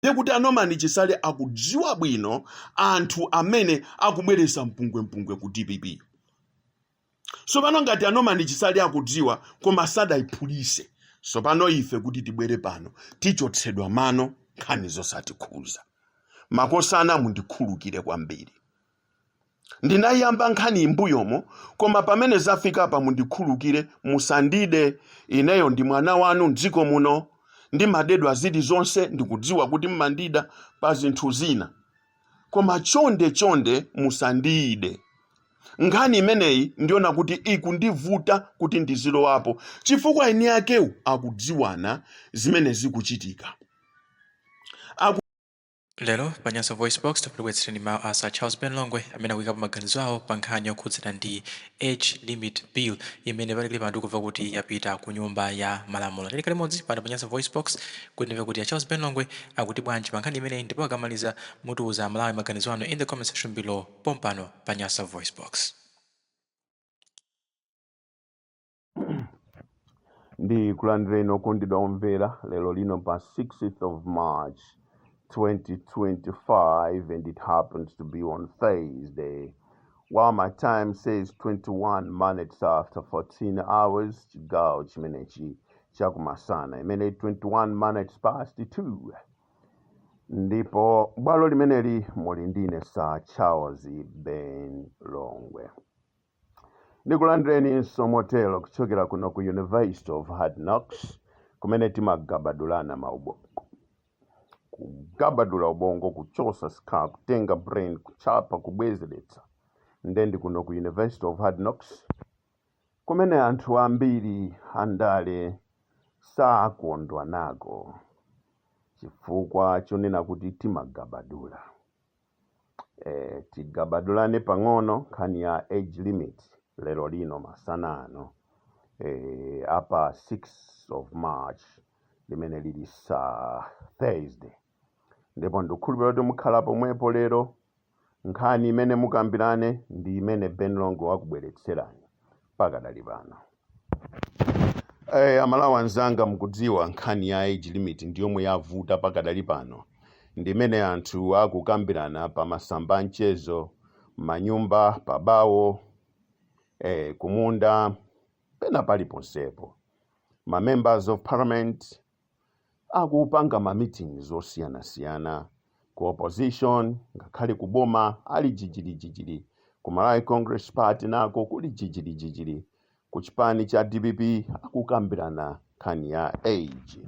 Ndiye kuti a Norman Chisale akudziwa bwino anthu amene akubweretsa mpungwempungwe ku dpp. Sopano ngati a Norman Chisale akudziwa koma sadayiphulise, sopano ife kuti tibwere pano tichotsedwa mano nkhani zosatikhuza. Makosana, mundikhulukire kwambiri. Ndinayamba nkhani m'mbuyomo, koma pamene zafika apa mundikhulukire, musandide. Ineyo ndi mwana wanu mdziko muno, ndimadedwa zilizonse, ndikudziwa kuti mmandida pa zinthu zina, koma chonde chonde musandide. Nkhani imeneyi ndiona kuti ikundivuta kuti ndizilowapo chifukwa eni akewo akudziwana zimene zikuchitika. Lero pa Nyasa VoiceBox takubweretserani mawu a Sir Charles Ben Longwe amene akuyikapo maganizo awo pa nkhani yokhudzana ndi Age Limit Bill imene pakali pano tikumva kuti yapita ku nyumba ya malamulo. Tikhale limodzi pano pa Nyasa VoiceBox kuti timve kuti a Charles Ben Longwe akuti bwanji pa nkhani imeneyi, ndipo akamaliza mutiuza Amalawi maganizo anu in the comment section below pompano pa Nyasa VoiceBox. Ndikulandireni okondedwa omvera lero lino pa 6th of March 2025, and it happens to be on Thursday, while my time says 21 minutes after 14 hours, chigawo chimenechi chakumasana imene 21 minutes past 2, ndipo bwalo limeneli muli ndine Sir Charles Ben Longwe. Ndikulandireninso motero kuchokera kuno ku University of Hard Knocks, kumene timagabadulana maubongo, kugabadula ubongo, kuchosa scar, kutenga brain, kuchapa, kubwezeretsa. Nde ndi kuno ku University of Hard Knocks kumene anthu ambiri andale sakondwa nako chifukwa chonena kuti timagabadula. Tigabadulane pang'ono nkhani ya age limit lero lino masana ano apa 6 of March limene lili sa Thursday, ndipo ndikukhulupirira kuti mukhala pomwepo lero. Nkhani imene mukambirane ndi imene Ben Longwe wakubweretserani pakadali pano. Amalawi anzanga, mukudziwa nkhani ya age limit ndi yomwe yavuta pakadali pano, ndimene anthu akukambirana pa masamba a mchezo, manyumba, pabawo, kumunda, pena paliponsepo. Ma members of parliament akupanga ma meetings osiyanasiyana, ku opposition ngakhale ku boma ali jijirijijiri, ku Malawi Congress Party nako kuli jijirijijiri, ku chipani cha DPP akukambirana nkhani ya age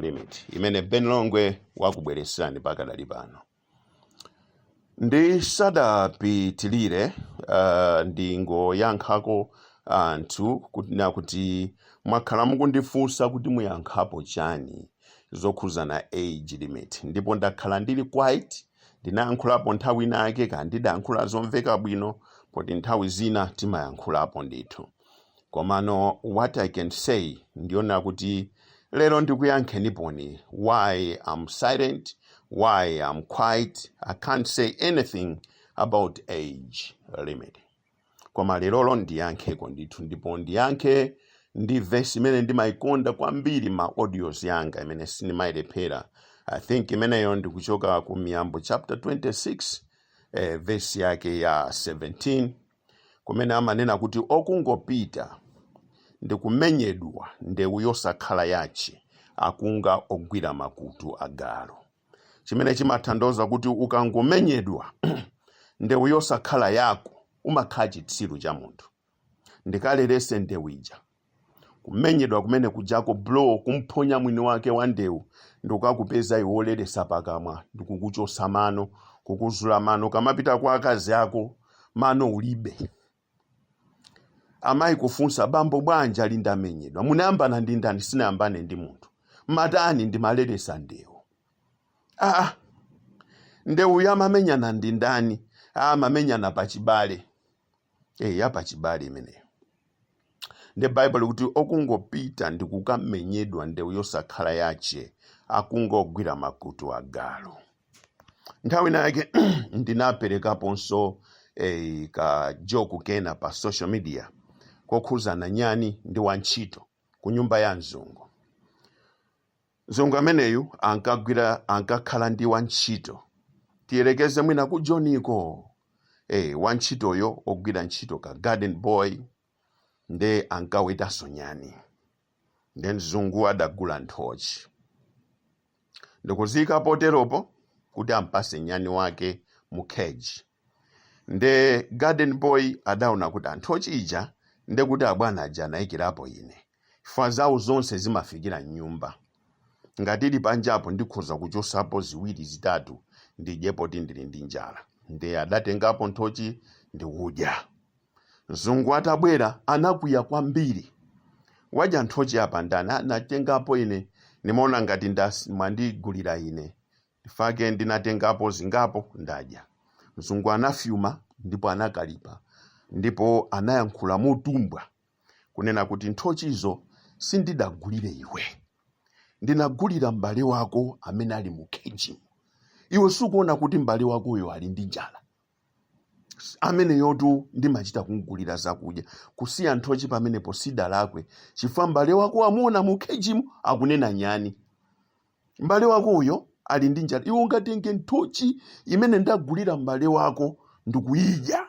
limit imene Ben Longwe wakubweretserani pakadali pano. Ndisadapitilire, ndingoyankhako anthu kunena kuti mwakhala mukundifunsa kuti muyankhapo chani zokhuzana age limit, ndipo ndakhala ndili quiet. Ndinayankhulapo nthawi inake, kaya ndidayankhula zomveka bwino, poti nthawi zina timayankhulapo ndithu. Komano what I can say ndiona kuti lero ndikuyankheniponi why I'm silent, why I'm quiet, I can't say anything about age limit. Koma lerolo ndiyankheko ndithu, ndipo ndiyankhe ndi vesi imene ndimayikonda kwambiri ma audios yanga, imene sindimayilephera. I think imeneyo ndikuchoka ku Miyambo chapter 26, vesi yake ya 17, kumene amanena kuti okungopita ndikumenyedwa ndewu yosakhala yache akunga ogwira makutu agalu, chimene chimatanthauza kuti ukangomenyedwa ndewu yosakhala yako umakhala chitsiru cha munthu. Ndikalerese ndewu ija, kumenyedwa kumene kujako blow, kumphonya mwini wake wa ndewu, ndikukakupeza iwe woleresa pakamwa, ndikukuchosa mano, kukuzula mano, kamapita kwa akazi ako mano ulibe. Amayi kufunsa, "Bambo bwanji?" "Ali ndamenyedwa." "Munayambana ndi ndani?" "Sinayambane ndi munthu." "Matani?" "Ndimaleresa ndewu." "Aa, ndewu yamamenyana ndi ndani?" "Amamenyana pachibale." Yapachibale imeneyo. Ndi Baibulo kuti okungopita ndikukamenyedwa ndewu yosakhala yache akungogwira makutu agalu. Nthawi inayake ndinaperekaponso ka joke kena pa social media kokhuzana nyani ndi wantchito ku nyumba ya mzungu. Mzungu ameneyu ankagwira, ankakhala ndi wantchito, tiyerekeze mwina ku Joniko, wantchitoyo ogwira ntchito ka garden boy, nde ankawetanso nyani. Nde mzungu adagula nthochi ndikuzika poteropo kuti ampase nyani wake mu cage. Nde garden boy adaona kuti anthochi ija, nde kuti abwana aja anayikirapo ine, chifukwa zawo zonse zimafikira mnyumba. Ngati ili panjapo, ndikhoza kuchosapo ziwiri zitatu ndidyepo ti ndili ndi njala. Nde adatengapo nthochi ndikudya. Mzungu atabwera anakwiya kwambiri: "Wadya nthochi apa ndani?" "Anatengapo ine, nimaona ngati mwandigulira ine, fake ndinatengapo zingapo ndadya." Mzungu anafyuma ndipo anakalipa ndipo anayankhula motumbwa kunena kuti, "Nthochizo sindidagulire iwe, ndinagulira m'bale wako amene ali mu cage. Iwe sukuona kuti m'bale wakoyo ali ndi njala? Amene yotu ndimachita kumgulira zakudya. Kusiya nthochi pamenepo sidalakwe, chifukwa m'bale wako amuona mu cage mu akunena nyani. M'bale wako uyo ali ndi njala. Iwe ungatenge nthochi imene ndagulira m'bale wako ndikuyidya?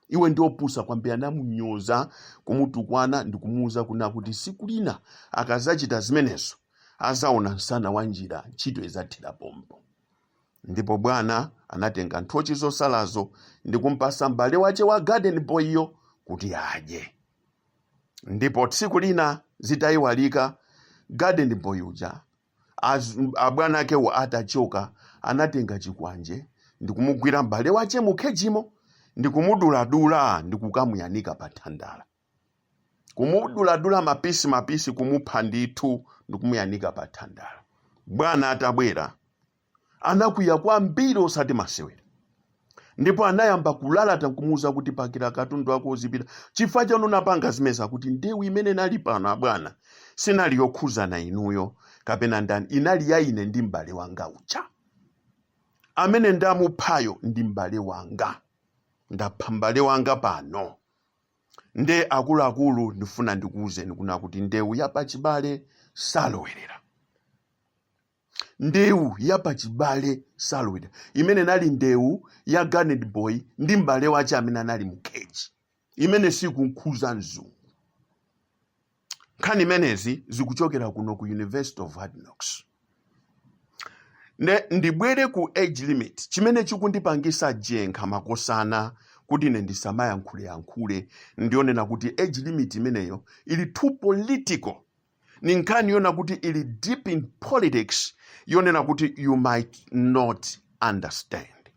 Iwe ndiopusa kwambiri." Anamunyoza, kumutukwana ndikumuuza kuna kuti siku lina akazachita zimenezo azaona msana wa njira, ntchito izathira pompo. Ndipo bwana anatenga nthochi zosalazo ndikumpasa m'bale wace wa garden boy yo kuti adye. Ndipo tsiku lina zitayiwalika, garden boy uja, abwana akewo atachoka, anatenga chikwanje ndikumugwira m'bale wace mu cage mo ndikumuduladula ndikukamuyanika pa thandala, kumuduladula mapisi mapisi, kumupha ndithu ndikumuyanika pa thandala. Bwana atabwera anakwiya kwambiri, osati masewera, ndipo anayamba kulalata nkumuwuza kuti, "Pakira katundu wako uzipita. Chifukwa chanu unapanga zimeza?" Kuti, "Ndewu imene nali pano abwana sinali yokhuzana inuyo kapena ndani, inali ya ine ndi m'bale wanga uja. Amene ndamuphayo ndi m'bale wanga. Ndapha m'bale wanga pano." Nde akuluakulu, ndifuna ndikuwuzeni kuna kuti ndewu yapachibale salowerera. Ndewu yapachibale salowerera. Imene nali ndewu ya garden boy ndi m'bale wace amene anali mu cage, imene sikunkhuza mzungu. Nkhani imenezi zikuchokera kuno ku University of Hard Knocks. Nde ndibwere ku age limit. Chimene chikundipangisa jenkha makosana kuti ine ndisamayankhule-yankhule, ndionena kuti age limit imeneyo ili too political. Ni nkhani yona kuti ili deep in politics, yonena kuti you might not understand.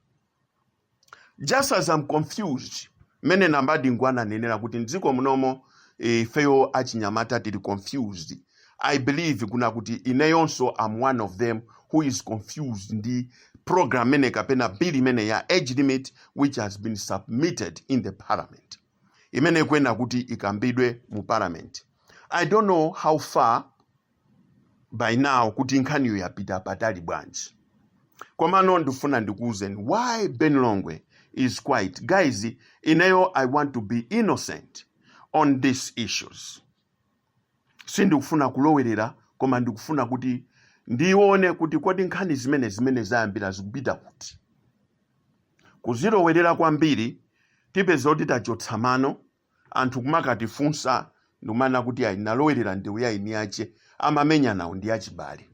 Just as I'm confused, mene Nambadingu ananenera kuti mdziko munomo ifeyo achinyamata tili confused, I believe kuna kuti ineyonso am one of them who is confused ndi program imene kapena bill imene ya age limit which has been submitted in the parliament, imene ikuyenera kuti ikambidwe mu parliament. I don't know how far by now kuti nkhaniyo yapita patali bwanji, komano ndifuna ndikuwuzeni why Ben Longwe is quiet. Guys, ineyo I want to be innocent on these issues. Sindikufuna kulowerera, koma ndikufuna kuti ndione kuti kodi nkhani zimene zayambira zikupita kuti. Kuzilowerera kwambiri, tipeza kuti tachotsa mano, anthu kumakatifunsa ndikumana kuti ayi, nalowerera ndewu ya eni ache, amamenya nawo ndi achibale.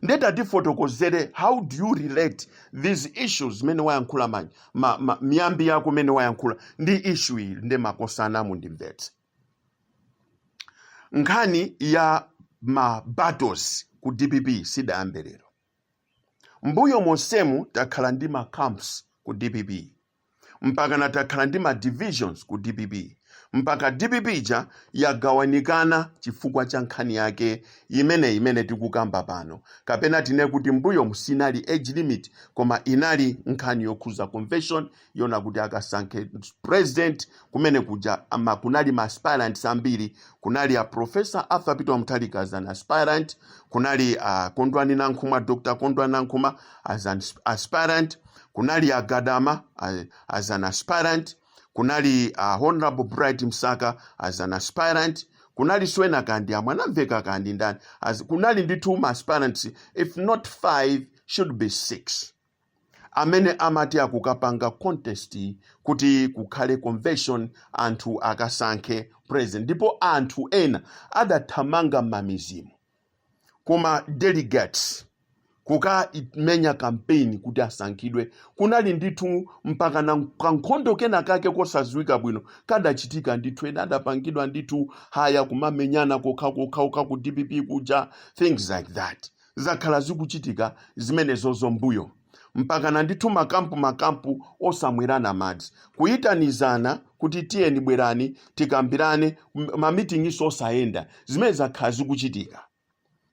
Ndetatifotokozere, how do you relate these issues zimene wayankhula, miyambi yako imene wayankhula ndi issue iyi? Nde makosana, mundimvetse. Nkhani ya ma battles ku DPP sidayambe lero. Mbuyo monsemu takhala ndi ma camps ku DPP, mpaka takhala ndi ma divisions ku DPP, mpaka DPP ija yagawanikana chifukwa cha nkhani yake imene tikukamba pano. Kapena tine kuti mbuyo musinali age limit, koma inali nkhani yokhuza convention yona kuti akasankhe president. Kumene kuja ama kunali ma aspirants ambiri. Kunali a Professor Arthur Peter Mutharika as an aspirant, kunali a Kondwani Nankhumwa, Dr Kondwani Nankhumwa as an aspirant, kunali a Gadama as an aspirant, kunali Honorable Bright Msaka as an aspirant, Kunalinso ena kandi amwanamveka kandi ndani. Kunali ndithu ma aspirants, if not five, should be six, amene amati akukapanga contest kuti kukhale convention, anthu akasankhe president. Ndipo anthu ena adathamanga m'mamidzimu kuma delegates kukamenya campaign kuti asankhidwe. Kunali ndithu mpaka na kankhondo kena kake kosadziwika bwino kadachitika ndithu. Ena adapangidwa ndithu haya kumamenyana kokhakokha ku DPP kuja, things like that. Zakhala zikuchitika zimenezozo mbuyo, mpakana ndithu makampu makampu osamwerana madzi, kuyitanizana kuti tiyeni, bwerani tikambirane, mamitingiso osayenda. Zimene zakhala zikuchitika,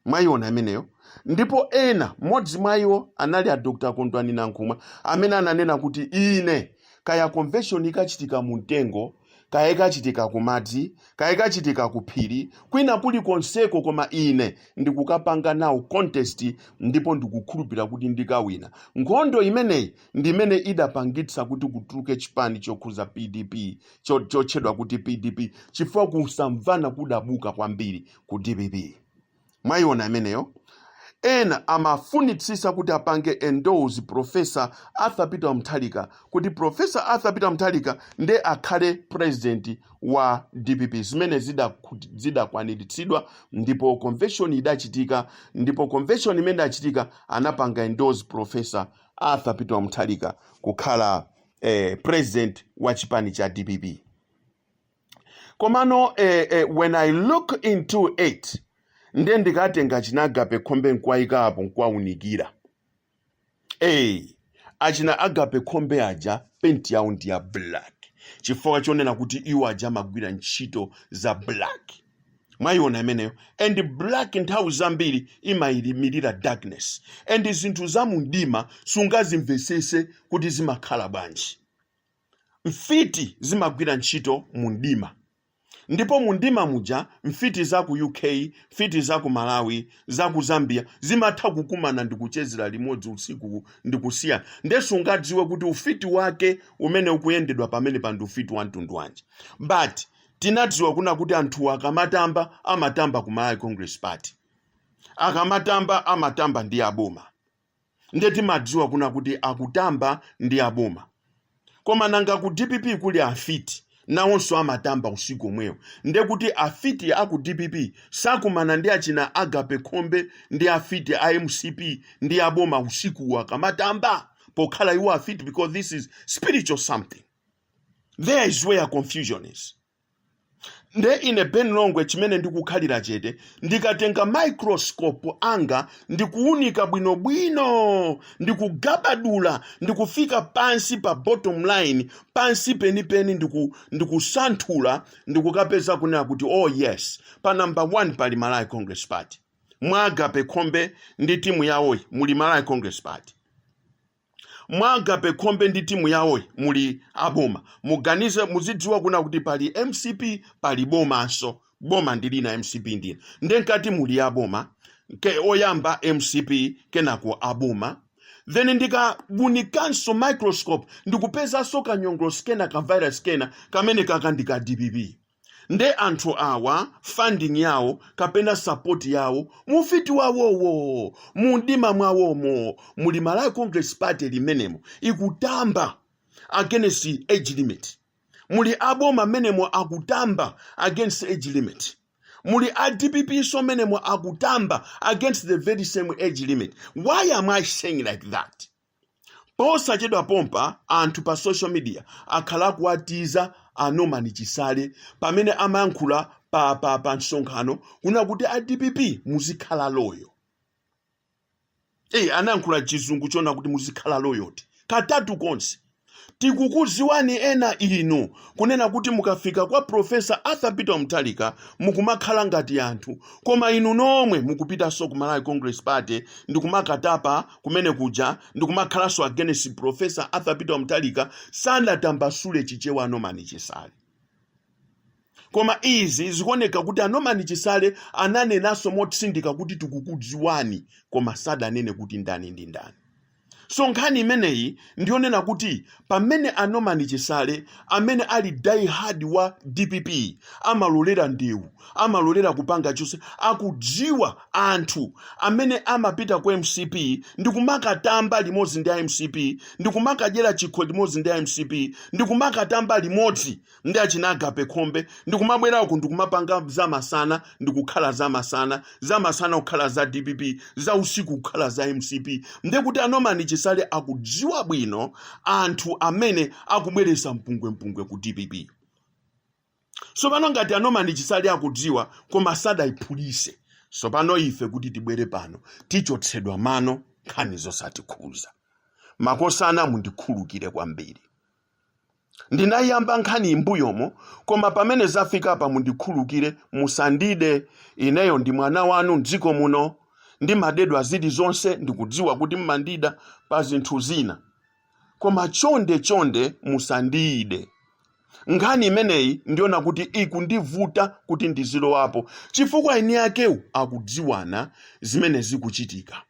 mwayiona imeneyo. Ndipo ena, mmodzi mwa iwo anali a Dr Kondwani Nankhumwa, amene ananena kuti ine kaya convention ikachitika mu mtengo, kaya ikachitika ku madzi, kaya ikachitika ku phiri, kwina kulikonseko, koma ine ndikukapanga nawo contest ndipo ndikukhulupirira kuti ndikawina. Nkhondo imeneyi ndi imene idapangitsa kuti kutuluke chipani chokhuza PDP, chotchedwa kuti PDP, chifukwa kusamvana kudabuka kwambiri ku DPP. Mwayiona imeneyo. Ena amafunitsitsa kuti apange endorse Professor Arthur Peter Mutharika, kuti Professor Arthur Peter Mutharika nde akhale president wa DPP, zimene zidakwaniritsidwa ndipo convention idachitika. Ndipo convention imene idachitika anapanga endorse Professor Arthur Peter Mutharika kukhala president wa chipani cha DPP. Komano when I look into it, nde ndikatenga china Agape Khombe nkwayikapo nkwaunikira, achina Agape Khombe aja penti yawo ndi ya black, chifukwa chonena kuti iwo aja amagwira ntchito za black. Mwayiona imeneyo. And black nthawi zambiri imayimirira darkness, and zinthu za mundima sungazimvesese kuti zimakhala bwanji. Mfiti zimagwira ntchito mu mdima, ndipo mu mdima muja mfiti za ku UK, mfiti za ku Malawi, za ku Zambia zimatha kukumana ndi kuchezera limodzi usiku ndi kusiyana. Nde sungadziwe kuti ufiti wake umene ukuyendedwa pamene pa ndi ufiti wa mtundu wanji. But tinadziwa kuna kuti anthu akamatamba, amatamba ku Malawi Congress Party, akamatamba, amatamba ndi aboma. Nde timadziwa kuna kuti akutamba ndi aboma. Koma nanga ku DPP kuli afiti, nawonso amatamba usiku omwewo. Nde kuti afiti aku DPP sakumana ndi achina Agape Khombe ndi afiti a MCP ndi aboma usiku akamatamba, pokhala iwo afiti, because this is spiritual something. There is where confusion is. Nde ine Ben Longwe, chimene ndikukhalira chete, ndikatenga microscope anga ndikuunika bwinobwino, ndikugabadula, ndikufika pansi pa bottom line, pansi penipeni, ndikusanthula, ndikukapeza kunena kuti oh yes, pa number one pali Malawi Congress Party. Mwa Agape Khombe ndi timu yawoyi muli Malawi Congress Party. Mwa Agape Khombe ndi timu yawoyi muli aboma. Muganize, muzidziwa kuna kuti pali MCP, pali bomanso. Boma ndi lina, MCP ndina. Nde nkati muli aboma ke oyamba MCP, kenako aboma. Then ndikabunikanso microscope, ndikupezanso kanyongolosi kena, ka virus kena kamene kaka ndi ka DPP. Nde anthu awa funding yawo kapena support yawo, mufiti wawowo, mumdima mwawomo muli Malawi Congress Party limenemo ikutamba against age limit, muli aboma menemo akutamba against age limit, muli a DPP so menemo akutamba against the very same age limit. Why am I saying like that? Posachedwa pompa anthu pa social media akhala akuwatiza a Norman Chisale pamene amayankhula pa msonkhano kuna kuti a DPP muzikhala loyal. Anayankhula chizungu chona kuti muzikhala loyalty katatu konse. Tikukuziwani ena inu kunena kuti mukafika kwa Professor Arthur Peter Mutharika mukumakhala ngati anthu, koma inu nomwe mukupitanso ku Malawi Congress Party ndikumakatapa kumene kuja, ndikumakhalanso against Professor Arthur Peter Mutharika. Sanatambasule Chichewa Norman Chisale, koma izi zikuoneka kuti a Norman Chisale ananenanso motsindika kuti tikukudziwani, koma sadanene kuti ndani ndi ndani. So nkhani imeneyi ndionena kuti pamene a Norman Chisale, amene ali die hard wa DPP, amalolera ndewu, amalolera kupanga chonse, akudziwa anthu amene amapita ku MCP ndikumakatamba limodzi ndi MCP, ndikumakadyera chikho limodzi ndi MCP, ndikumakatamba limodzi ndi achina Agape Khombe, ndikumabwera uku ndikumapanga zamasana, ndikukhala zamasana, zamasana kukhala za DPP, za usiku kukhala za MCP. Ndekuti a Norman Chisale akudziwa bwino anthu amene akubweresa mpungwempungwe ku DPP. So pano ngati a Norman Chisale akudziwa koma sadayiphulise, sopano ife kuti tibwere pano tichotsedwa mano nkhani zosatikhuza. Makosana, mundikhulukire kwambiri, ndinayamba nkhani imbuyomo, koma pamene zafika apa mundikhulukire, musandide. Ineyo ndi mwana wanu mdziko muno, ndimadedwa zili zonse, ndikudziwa kuti mmandida pa zinthu zina, koma chonde chonde musandide. Nkhani imeneyi ndiona kuti ikundivuta kuti ndizilowapo, chifukwa eni akewo akudziwana zimene zikuchitika,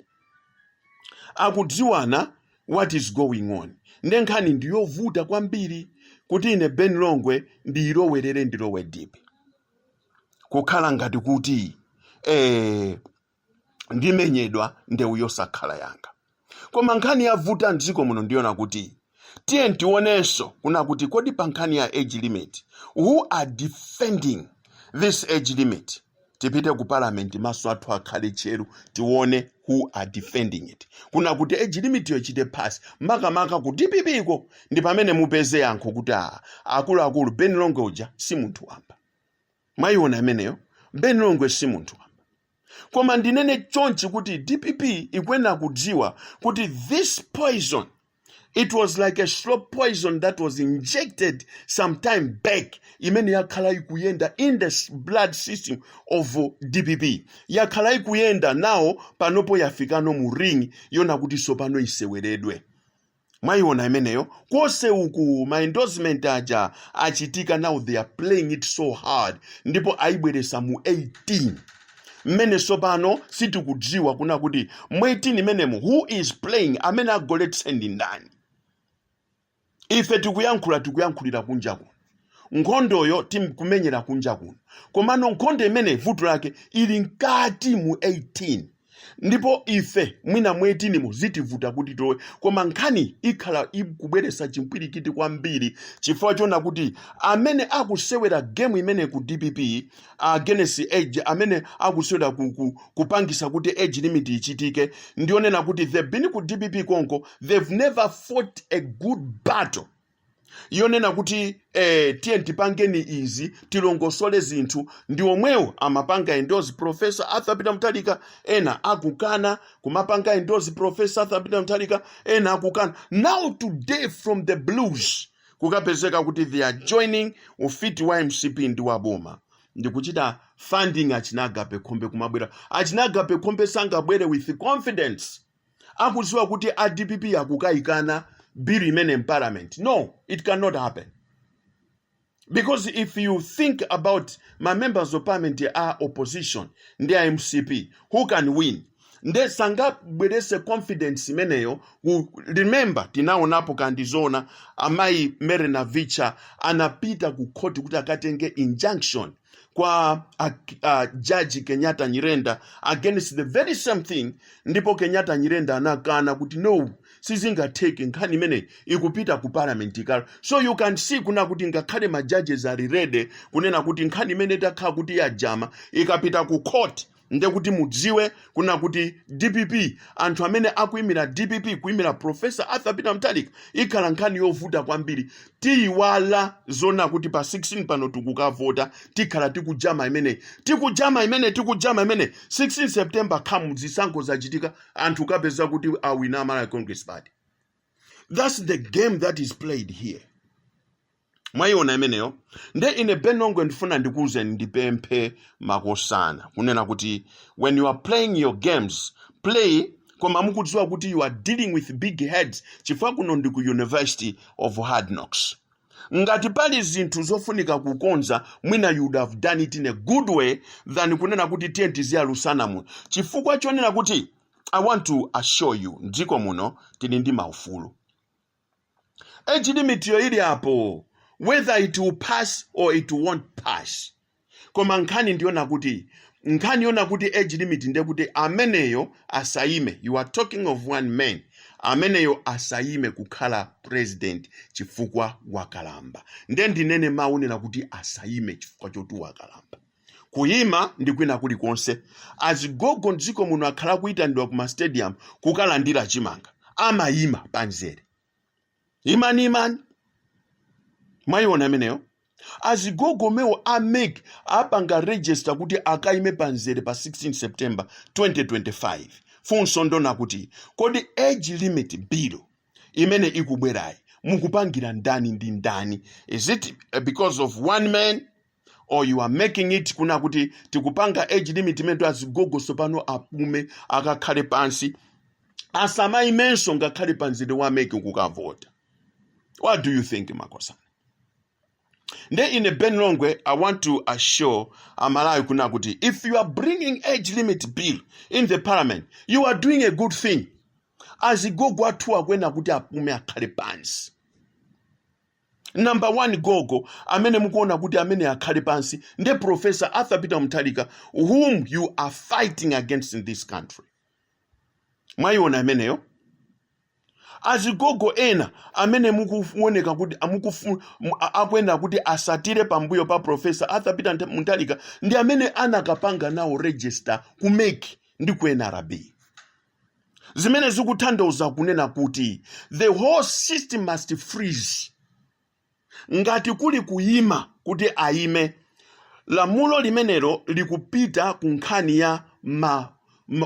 akudziwana what is going on. Nde nkhani ndiyovuta kwambiri kuti ine Ben Longwe ndiyilowerere, ndilowe deep, kukhala ngati kuti ndimenyedwa ndewu yosakhala yanga. Koma nkhani yavuta mdziko muno ndiona kuti tiye tionenso kuna kuti kodi pa nkhani ya age limit, who are defending this age limit? Tipite ku parliament, maso athu akhale tcheru, tione who are defending it, kuna kuti age limit yo ichite pass. Makamaka ku DPP ko ndi pamene mupeze yankho kuti a akuluakulu, Ben Longwe uja si munthu wamba. Mwayiona imeneyo? Ben Longwe si munthu wamba. Koma ndinene chonchi kuti DPP ikuyenera kudziwa kuti this poison, it was like a slow poison that was injected some time back, imene yakhala ikuyenda in the blood system of DPP, yakhala ikuyenda nawo. Panopo yafikano mu ring yona kuti sopano iseweredwe. Mwayiona imeneyo? Konse uku ma endorsement aja achitika. Now they are playing it so hard, ndipo ayibweresa mu 18 mmene sopano sitikudziwa kuna kuti mu 18 imenemo who is playing, amene agoletse ndi ndani. Ife tikuyankhula, tikuyankhulira kunja kuno, nkhondoyo tikumenyera kunja kuno, komano nkhondo imene vuto lake ili mkati mu 18, ndipo ife mwina mu 18 mu zitivuta kuti towe. Koma nkhani ikhala ikubweretsa chimpwirikiti kwambiri, chifukwa chona kuti amene akusewera game imene ku DPP against age, amene akusewera kupangisa kuti age limit ichitike, ndionena kuti they've been ku DPP konko, they've never fought a good battle yonena kuti tiye tipangeni izi, tilongosole zinthu. Ndi omwewo amapanga endorse Professor Arthur Peter Mutharika, ena akukana kumapanga endorse Professor Arthur Peter Mutharika, ena akukana. Now today from the blues kukapezeka kuti they are joining ufiti wa MCP ndi waboma ndikuchita funding achina Agape Khombe kumabwera. Achina Agape Khombe sangabwere with confidence akudziwa kuti a DPP akukayikana bill imene in parliament. No, it cannot happen, because if you think about my members of parliament are opposition ndi a MCP, who can win? Nde sangabwerese confidence imeneyo. Remember, tinaonapo kandizona amayi Mary Navicha anapita ku court kuti akatenge injunction kwa Judge Kenyatta Nyirenda against the very same thing, ndipo Kenyatta Nyirenda anakana kuti no, sizingatheke, nkhani imene ikupita ku parliament ikalo. So you can see kuna kuti ngakhale ma judges ali ready kunena kuti nkhani imene itakhala kuti yajama ikapita ku court, ndekuti mudziwe kuna kuti DPP, anthu amene akuyimira DPP, kuyimira Professor Arthur Peter Mutharika, ikhala nkhani yovuta kwambiri. Tiyiwala zona kuti pa 16 pano tikukavota, tikhala tikujama imene, tikujama imene, tikujama imene. 16 September khamu zisankho zachitika, anthu kapeza kuti awina Malawi Congress Party. That's the game that is played here. Mwayiona imeneyo? Nde ine Ben Longwe ndifuna ndikuwuzeni, ndipemphe makosana kunena kuti when you are playing your games, play koma mukudziwa kuti you are dealing with big heads, chifukwa kuno ndi ku University of Hard Knocks. Ngati pali zinthu zofunika kukonza, mwina you would have done it in a good way than kunena kuti tiye tiziyalusana muno, chifukwa chonena kuti I want to assure you, mdziko muno tili ndi maufulu. Age limit yo ili apo, whether it will pass or it won't pass, koma nkhani yona kuti age limit, ndiye kuti ameneyo asayime. You are talking of one man, ameneyo asayime kukhala president chifukwa wakalamba. Ndiye ndinene maonera kuti asayime chifukwa choti wakalamba. Kuyima ndi kwina kulikonse. Azigogo mdziko muno akhala kuyitanidwa kuma stadium kukalandira chimanga, amayima panzere, imani, imani. Mwayiona ameneyo? Azigogo mewo a MEC apanga register kuti akayime panzere pa 16 September 2025. Funso ndona kuti kodi age limit bill imene ikubwerayi mukupangira ndani ndi ndani? Is it because of one man, or you are making it kuna kuti tikupanga age limit imene azigogo sopano apume, akakhale pansi, asamayimenso ngakhale panzere wa MEC kukavota? What do you think, makosana? Nde ine Ben Longwe, I want to assure Amalawi kuna kuti if you are bringing age limit bill in the parliament, you are doing a good thing. Azigogo athu akwena kuti apume, akhale pansi. Number one gogo amene mukuona kuti amene akhale pansi nde Professor Arthur Peter Mutharika, whom you are fighting against in this country. Mwayiona ameneyo? Azigogo ena amene mukuoneka kuti akwena kuti asatire pambuyo pa Professor Arthur Peter Mutharika ndi amene anakapanga nawo register ku MEC ndi ku NRB, zimene zikutanthauza kunena kuti the whole system must freeze. Ngati kuli kuyima kuti ayime, lamulo limenelo likupita ku nkhani ya ma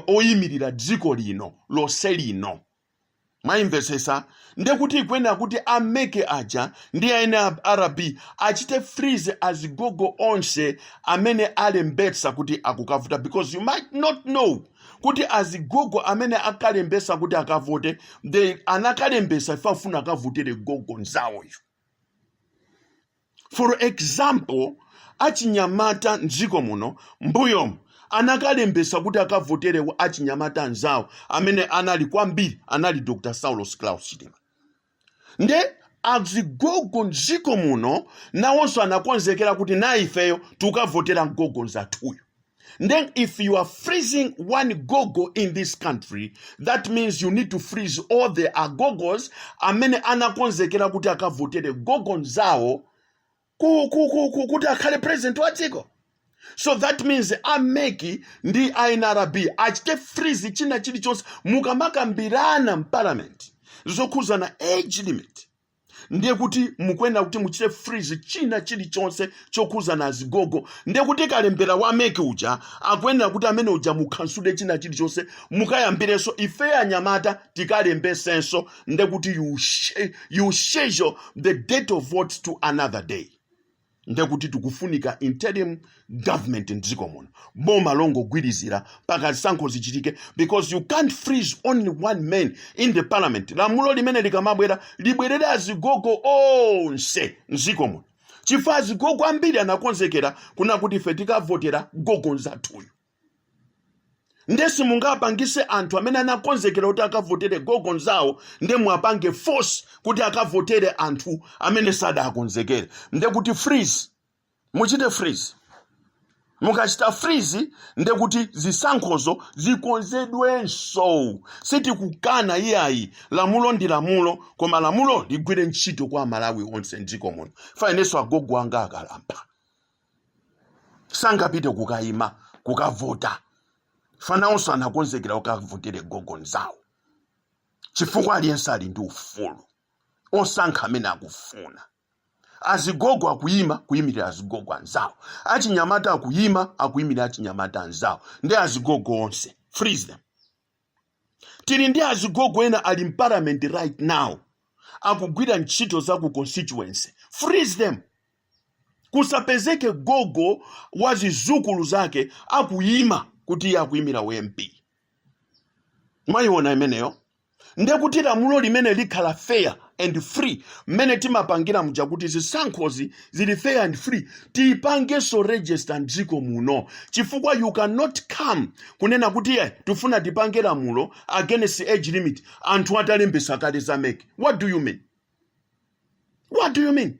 oyimirira dziko lino lonse lino. Mwayimvesesa? Ndekuti ikuyenera kuti a MEC aja ndi a NRB achite freeze azigogo onse amene alembetsa kuti akukavota, because you might not know kuti azigogo amene akalembetsa kuti akavote, they anakalembetsa ife afuna akavotere gogo nzawoyo. For example, achinyamata mdziko muno mbuyomu anakalembesa kuti akavotere achinyamata anzawo amene anali kwambiri anali Dr Saulos Klaus Chilima. Nde azigogo mdziko muno nawonso anakonzekera kuti na ifeyo tikavotera mgogo nzathuyo. Then if you are freezing one gogo in this country, that means you need to freeze all the agogos amene anakonzekera kuti akavotere gogo nzawo kuti akhale president wa dziko. So that means a MEC ndi NRB achite freeze china chilichonse. Mukamakambirana mparliament zokhuzana age limit, ndiye kuti mukuyenera kuti muchite freeze china chilichonse chokhuzana azigogo. Ndiye kuti kalembera wa MEC uja akuyenera kuti amene uja mukhansule china chilichonse, mukayambirenso ife anyamata tikalembesenso. Ndiye kuti you schedule the date of vote to another day. Ndekuti tikufunika interim government mdziko muno, boma longogwirizira mpaka zisankho zichitike, because you can't freeze only one man in the parliament. Lamulo limene likamabwera libwerere azigogo onse mdziko muno, chifukwa azigogo ambiri anakonzekera kuna kuti ife tikavotera gogo nzathuyo. Nde simungapangise anthu amene anakonzekera kuti akavotere gogo nzawo, nde mwapange force kuti akavotere anthu amene sadakonzekere. Nde kuti freeze, muchite freeze. Mukachita freeze, nde kuti zisankhozo zikonzedwenso. Sitikukana iyayi, lamulo ndi lamulo, koma lamulo ligwire ntchito kwa Amalawi onse mdziko muno. Fainenso agogo anga akalamba sangapite kukayima kukavota, fanawonso anakonzekera kukavotere gogo nzawo, chifukwa aliyense ali ndi ufulu osankha amene akufuna. Azigogo akuyima kuyimirira azigogo anzawo, achinyamata akuyima akuyimirira achinyamata anzawo. Ndi azigogo onse, freeze them. Tili ndi azigogo ena ali mparliament right now, akugwira ntchito za ku constituency. Freeze them. Kusapezeke gogo wa zizukulu zake akuyima kuti iye akuyimira u MP. Mwayiona imeneyo? Ndekuti lamulo limene likhala fair and free, mmene timapangira muja kuti zisankhozi zili fair and free, tiyipangenso register mdziko muno, chifukwa you cannot come kunena kuti ye tifuna tipange lamulo against age limit anthu atalembesa kale za MEC. What do you mean? What do you mean?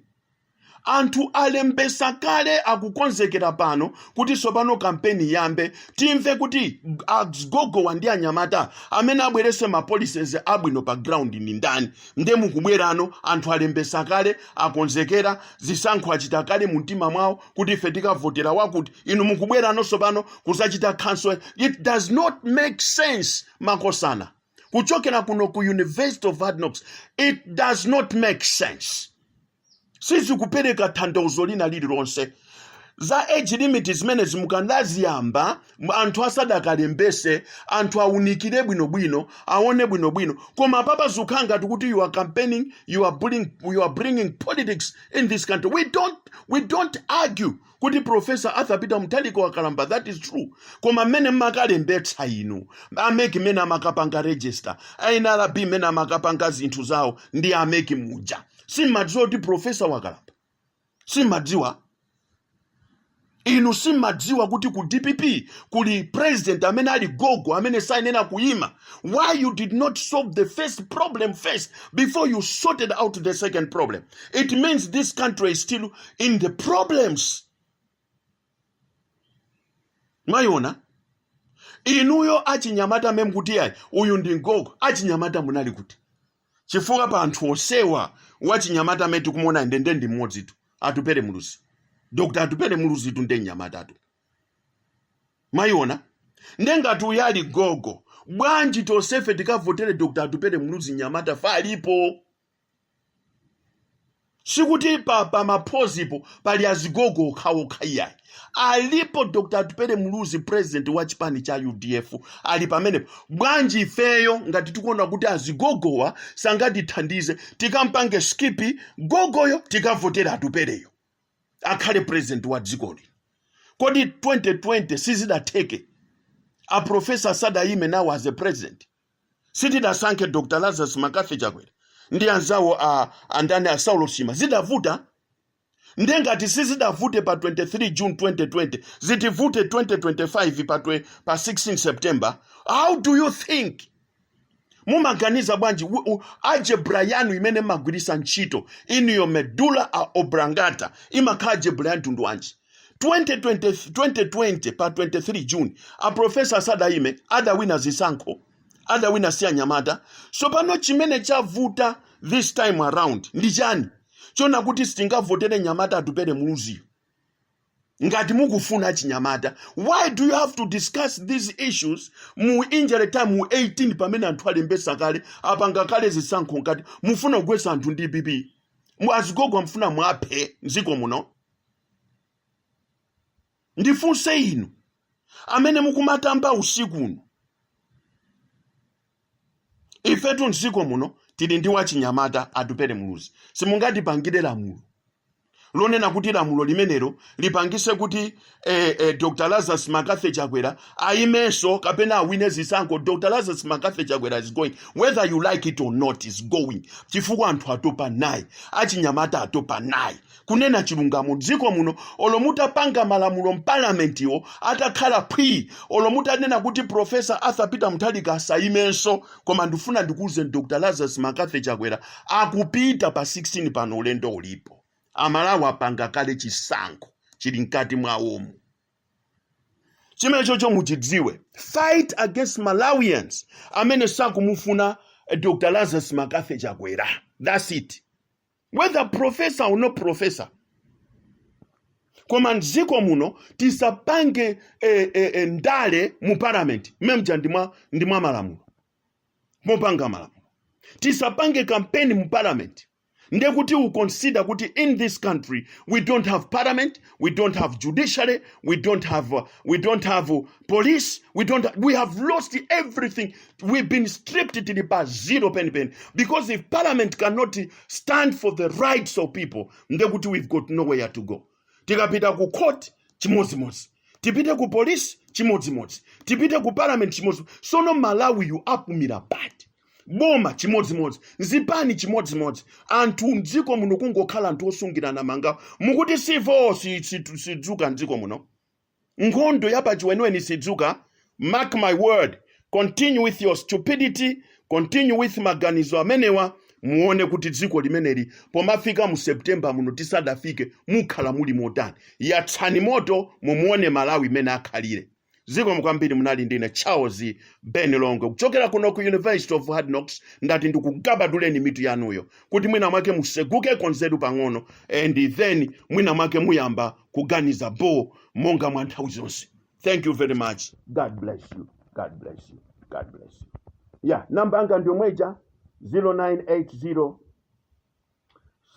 Anthu alembesa kale, akukonzekera pano kuti sopano kampeni yambe, timve kuti agogowa ndi anyamata amene abwerese ma policies abwino pa ground ndi ndani. Nde mukubwerano, anthu alembesa kale, akonzekera zisankho, achita kale mu mtima mwawo kuti ife tikavotera wakuti. Inu mukubwerano sopano kusachita cancel. It does not make sense, makosana. Kuchokera kuno ku University of Hard Knocks, it does not make sense. Sizikupereka tanthauzo lina lililonse. Za age limit zimene zimukandaziyamba anthu asadakalembese, anthu awunikire bwinobwino, aone bwinobwino. Koma papa zikukhala ngati kuti you are campaigning, you are bringing politics in this country. We don't argue kuti Professor Arthur Peter Mutharika wakalamba, that is true. Koma mmene mmakalembetsa inu a MEC, mmene amakapanga register, NRB mmene amakapanga zinthu zawo ndi a MEC muja, simmadziwa kuti professor wakalamba? Simmadziwa inu? Simmadziwa kuti ku DPP kuli president amene ali gogo, amene sayenera kuyima? Why you did not solve the first problem first before you sorted out the second problem? It means this country is still in the problems. Mwayiona inuyo achinyamata amene mukuti ayi, uyu ndi gogo, achinyamata munali kuti? Chifukwa pa anthu osewa, wachinyamata amene tikumuona ndende ndi mmodzitu, Atupere Muluzi, Dr Atupere Muluzitu, nde mnyamatatu. Mwayiona? Ndengati uyu ali gogo, bwanji tonsefe tikavotere Dr Atupere Muluzi? Nyamata fa alipo. Sikuti pa maphozipo pali azigogo okhaokha, iyayi. Alipo Dr Atupere Muluzi, president wa chipani cha UDF, ali pamenepo. Bwanji ifeyo ngati tikuona kuti azigogowa sangatithandize, tikampange skip gogoyo, tikavotera Atupereyo akhale president wa dzikoli? Kodi 2020 sizidatheke? A professor sadayime nawo as a president? Sitidasankhe Dr Lazarus McCarthy Chakwera ndi anzawo a andani, a Saulo Sima? Zidavuta? Ndengati sizidavute pa 23 June 2020, zitivute 2025 pa 16 September? How do you think? Mumaganiza bwanji? Algebra yanu imene mmagwirisa ntchito iniyo, medulla oblongata, imakhala algebra ya mtundu wanji? 2020, 2020 pa 23 June a professor sadayime, adawina zisankho, adawina si anyamata? So pano chimene chavuta this time around ndi chani chona kuti sitingavotere nyamata Atupere Muluziyo? Ngati mukufuna chinyamata, why do you have to discuss these issues mu injury time, mu 18, pamene anthu alembesa kale, apanga kale zisankho? Ngati mufuna kugwetsa anthu ndi DPP, azigogo mfuna mwaphe mdziko muno. Ndifunse inu amene mukumatamba usiku uno, ifetu mdziko muno tili ndi wachinyamata Atupere Muluzi. Simungatipangire lamulo lonena kuti lamulo limenelo lipangise kuti Dr Lazarus McCarthy Chakwera ayimenso kapena awine zisankho. Dr Lazarus McCarthy Chakwera is going whether you like it or not, is going, chifukwa anthu atopa naye, achinyamata atopa naye. Kunena chilungamo, dziko muno olo mutapanga malamulo mpalamentiwo atakhala phwi, olo mutanena kuti Professor Arthur Peter Mutharika asayimenso, koma ndifuna ndikuuze, Dr Lazarus McCarthy Chakwera akupita pa 16 pano. Ulendo ulipo. Amalawi apanga kale chisankho, chili mkati mwawomo. Chimene chocho muchidziwe, fight against Malawians amene sakumufuna Dr Lazarus McCarthy Chakwera. That's it, whether professor or no professor. Koma mdziko muno tisapange ndale mu parliament memja, ndimwa malamulo mopanga malamulo. Tisapange campaign mu parliament. Ndekuti we consider kuti in this country we don't have parliament, we don't have judiciary, we don't have police, we don't we have lost everything. We've been stripped, tili pa zero penipeni, because if parliament cannot stand for the rights of people, ndekuti we've got nowhere to go. Tikapita ku court, chimodzimodzi. Tipite ku police, chimodzimodzi. Tipite ku parliament, chimodzimodzi. Sono Malawi yu apumira pati? Boma chimodzimodzi, zipani chimodzimodzi, anthu mdziko muno kungokhala anthu osungirana manga. Mukuti civil sidzuka mdziko muno, nkhondo yapachiweniweni sidzuka. Mark my word, continue with your stupidity, continue with maganizo amenewa, muone kuti dziko limeneli pomafika mu September muno tisadafike mukhala muli motani. Yatsani moto, mumuone Malawi imene akhalire. Zikomo kwambiri. Munali ndine Charles Ben Longwe kuchokera kuno ku University of Hard Knocks. Ndati ndikugabaduleni mitu yanuyo kuti mwina mwake museguke konzeru pang'ono, and then mwina mwake muyamba kuganiza bo monga mwa nthawi zonse. Thank you very much. God bless you, God bless you, God bless you. Yeah, namba yanga ndiyo mweja 0980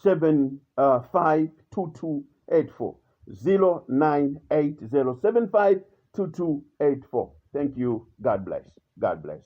752284, 0980752284. Thank you. God bless, God bless.